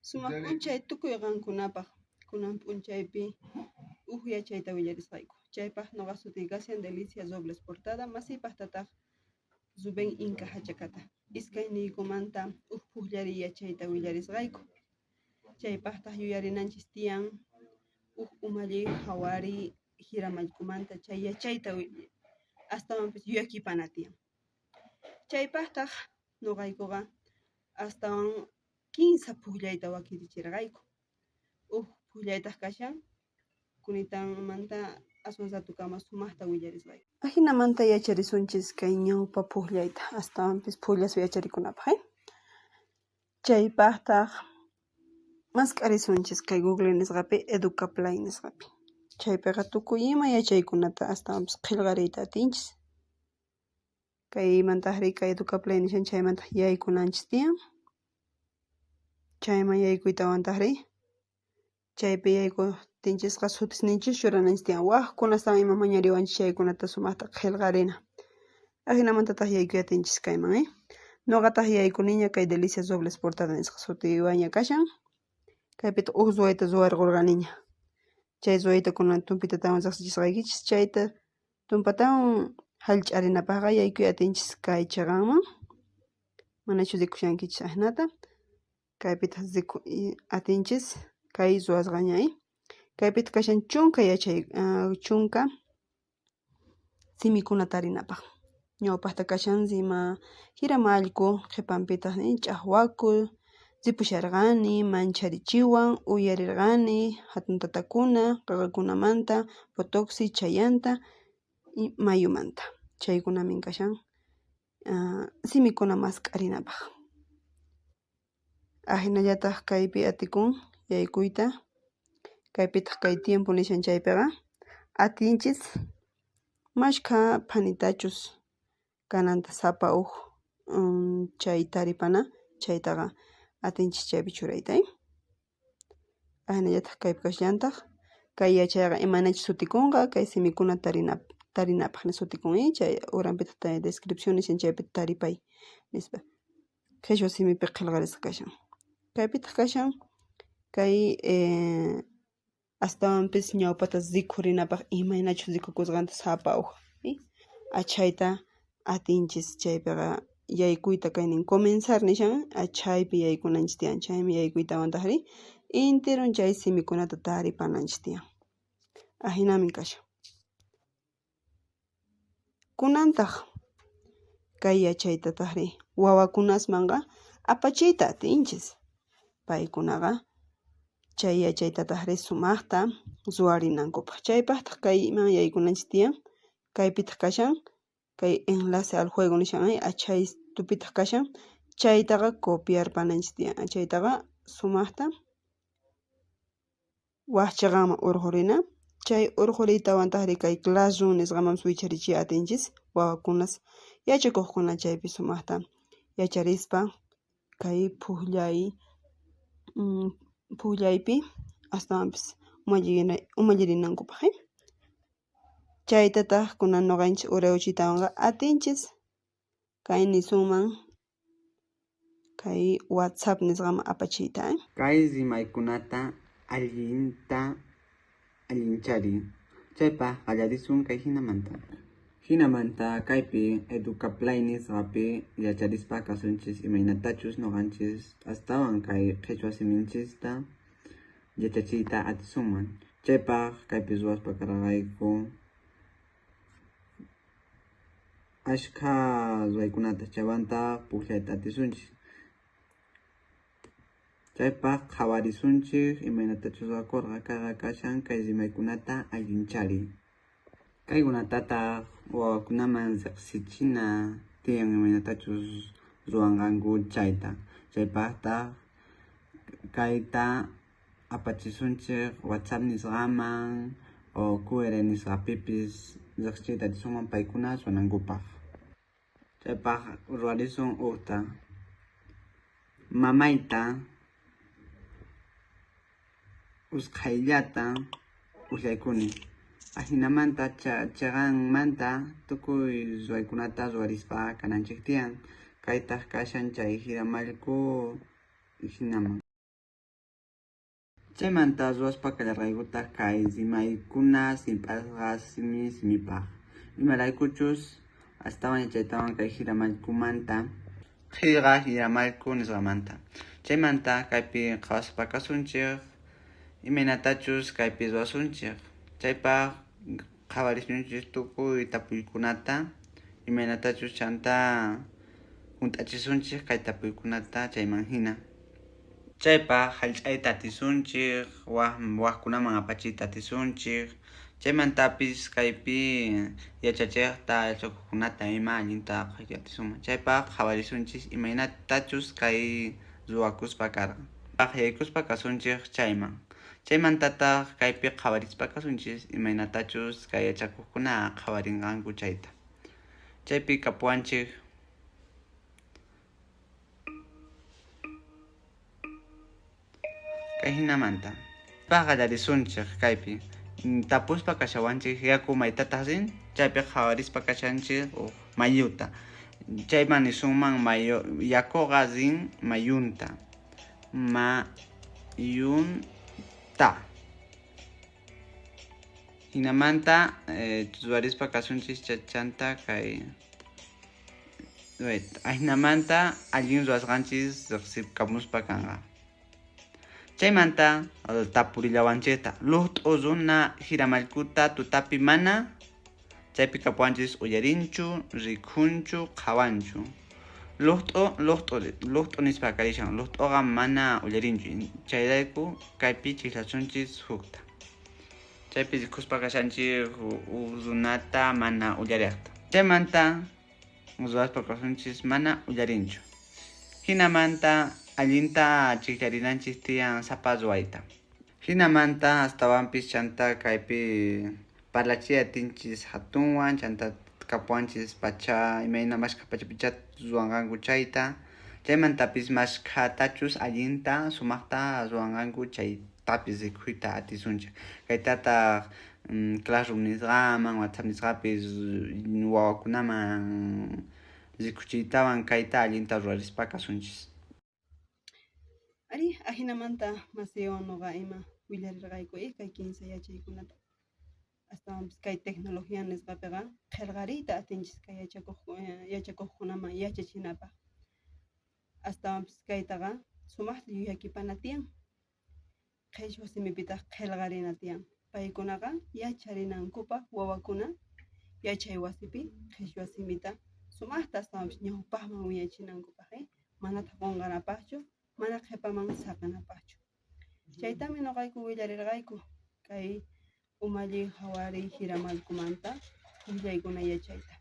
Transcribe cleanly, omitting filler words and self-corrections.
Sumaq p'unchay tukuy qankunapaq. Kunan p'unchaypi uj yachayta willarisqayku. Chaypaq noqa sutiy kashan Delicia Robles Portada, masiypaqtataq Rubén Inca Hachakata. Iskayniykumanta uj pujllariy yachayta willarisqayku. Chaypaqtaq yuyarinanchis tiyan uj umalli hawari jiramallkumanta chay yachayta astawanpis yuyakipana tiyan. Chaypaqtaq noqaykuqa astawan kinsa pujllayta wakirichirqayku. Uj pujllaytaq kashan kunitanmanta aswan ratukama sumaqta willarisqayku. Ajinamanta yacharisunchis kay ñawpa pujllayta astawanpis pujllaspa yacharikunapaq. Chaypaqtaq mask'arisunchis kay Google nisqapi Educaplay nisqapi. Chaypiqa tukuy ima yachaykunata astawanpis qillqariyta atinchis. Kaymantaqri kay Educaplay nishan chaymantaq yaykunanchis tiyan. Chayman yaykuytawantaqri chaypi yaykuqtinchisqa sutisninchis churananchis tiyan. Waqkunastawan ima mañariwanchis chaykunata sumaqta qillqarina. Ajinamantataq yaykuy atinchis kayman. Noqataq yaykuniña kay Delicia Robles Portada nisqa sutiywaña kashan. Kaypitaq uj ruwayta ruwarqurqaniña. Chay ruwayta kunan tumpitatawan riqsichisqaykichis. Chayta tumpatawan hallch'arinapaqqa yaykuy atinchis kay chiqanman. Manachu rikushankichis ajinata. Kaypitaq riku atinchis kay ruwasqaña. Kaypitaq kashan chunka yachay chunka simikuna tarinapaq. Ñawpaqta kashan rima jiramallku, qhipanpitaq ch'aqwaku, ripusharqani, mancharichiwan, uyarirqani, hatun tatakuna, qaqakunamanta, potoxi, chayanta, mayumanta. Chaykunamin kashan simikuna mask'arinapaq. Ajinallataq kaypi atikun yaykuyta, kaypitaq kay tiempo nishan chaypiqa atinchis mashkha phanitachus kananta sapa uj chay taripana chaytaqa atinchis chaypi churayta. Ajinallataq kaypi kashallantaq kay yachayqa imaynachus sutikunqa kay simikuna tarinapaq sutikun chay uranpitaq descripción nishan chaypi taripay nispa. Qhichwa simipi qillqarisqa kashan. Kaypitaq kashan kay astawanpis ñawpata rikhurinapaq imaynachus rikukusqanta sapa uj achhayta atinchis chaypiqa yaykuyta kaynin comenzar nishan achhaypi yaykunanchis tiyan chaymi yaykuytawantaqri intirun chay simikunata taripananchis tiyan. Ajinamin kashan. Kunantaq kay yachaytataqri wawakunasmanqa apachiyta atinchis. Paykunaqa chay yachaytataqri sumaqta ruwarinankupaq. Chaypaqtaq kayman yaykunanchis tiyan. Kaypitaq kashan kay enlace al juego nishan achay tupitaq kashan chaytaqa copiarpananchis tiyan. Chaytaqa sumaqta waq chiqanman urqurina. Chay urquriytawantaqri kay Classroom nisqaman wicharichiy atinchis wawakunas yachakuqkuna chaypi sumaqta yacharispa kay puqllaypi astawanpis umallirinankupaq. Chaytataq kunan nuqanchis urayuchiytawanqa atinchis kay nisunman kay WhatsApp nisqaman apachiyta. Kay rimaykunata allinta allinchariy. Chaypaq qallarisun kay hinamanta. Hinamanta kaypi Educaplay nisqapi yacharispa kasunchis imaynatachus nuqanchis astawan kay qhichwa siminchista yachachiyta atisunman. Chaypaq kaypi ruwaspa karqayku ashkha ruwaykunata chaywantaq puqllayta atisunchis. Chaypaq qhawarisunchik imaynatachus ruwakurqa kayqa kashan kay rimaykunata allinchariy. Kaykunatataq wawakunaman riqsichina tiyan imaynatachus ruwanqanku chayta. Chaypaqtaq kayta apachisunchik WhatsApp nisqaman o QR nisqapipis riqsichiyta atisunman paykuna ruwanankupaq. Chaypaq ruwarisun uqta. Mamayta usqhayllata uqllaykuni. Ajinamanta chiqanmanta tukuy ruwaykunata ruwarispa kananchik tiyan. Kaytaq kashan chay jiramallku hinaman. Chaymanta ruwaspa kallarqaykutaq kay rimaykuna simp'asqa simi simipaq. Imaraykuchus astawan yachaytawan kay jiramallkumanta qillqa jiramallku nisqamanta. Chaymanta kaypi qhawaspa kasunchik imaynatachus kaypi ruwasunchik. Chaypaq qhawarisunchik tukuy tapuykunata imaynatachus chanta hunt'achisunchik kay tapuykunata chayman hina. Chaypaq hallch'ayta atisunchik, waqkunaman apachiyta atisunchik. Chaymantapis kaypi yachachiqta yachakuqkunata ima allinta qhawayta atisunman. Chaypaq qhawarisunchik imaynatachus kay ruwakuspa karqan. Yaykuspa kasunchik chayman. Chaymantataq kaypi qhawarispa kasunchis imaynatachus kay yachakuqkuna qhawarinqanku chayta. Chaypi kapuwanchik kay hinamanta. Paqallarisunchik kaypi. Tapuspa kashawanchik yaku maytataq rin, chaypi qhawarispa kashanchik huk mayuta. Chayman nisunman mayu yakuqa rin mayunta. Mayunta. Hinamanta ruwarispa kasunchis chanta kay ahinamanta allin ruwasqanchis riqsikamuspa kanqa. Chaymanta tapurillawanchikta luqt'u runa jiramallkuta tutapi mana chaypi kapuwanchis uyarinchu, rikhunchu, qhawanchu. Luqt'u nispa karishan luqt'uqa mana uyarinchu chayrayku kaypi chiqlasunchis hukta. Chaypi rikhuspa kashanchik huk runata mana uyariqta. Chaymanta ruwaspa kasunchis mana uyarinchu. Hinamanta allinta chiqllarinanchis tiyan sapa ruwayta. Hinamanta astawanpis chanta kaypi parlachiy atinchis hatunwan chanta kapuwanchis pacha imayna mashkha pachapicha ruwanqanku chayta. Chaymantapis mashkhatachus allinta sumaqta ruwanqanku chaytapis rikhuyta atisunchik. Kaytataq classroom nisqaman WhatsApp nisqapis wawakunaman rikuchiytawan kayta allinta ruwarispa kasunchis. Ari, ahinamanta masiywan nuqa ima willarirqayku kay kinsa yachaykunata. Astawanpis kay tecnología nisqapiqa qillqariyta atinchis kay yachakuqkunaman yachachinapaq. Astawanpis kaytaqa sumaqta yuyakipana tiyan. Qhichwa simipitaq qillqarina tiyan. Paykunaqa yacharinankupaq wawakuna yachay wasipi qhichwa simita sumaqta astawanpis ñawpaqman wiñachinankupaq manataq qunqanapaqchu, mana qhipaman saqinapaqchu. Chaytami nuqayku willarirqayku kay umalli hawari jiramallkumanta huqllaykuna yachayta.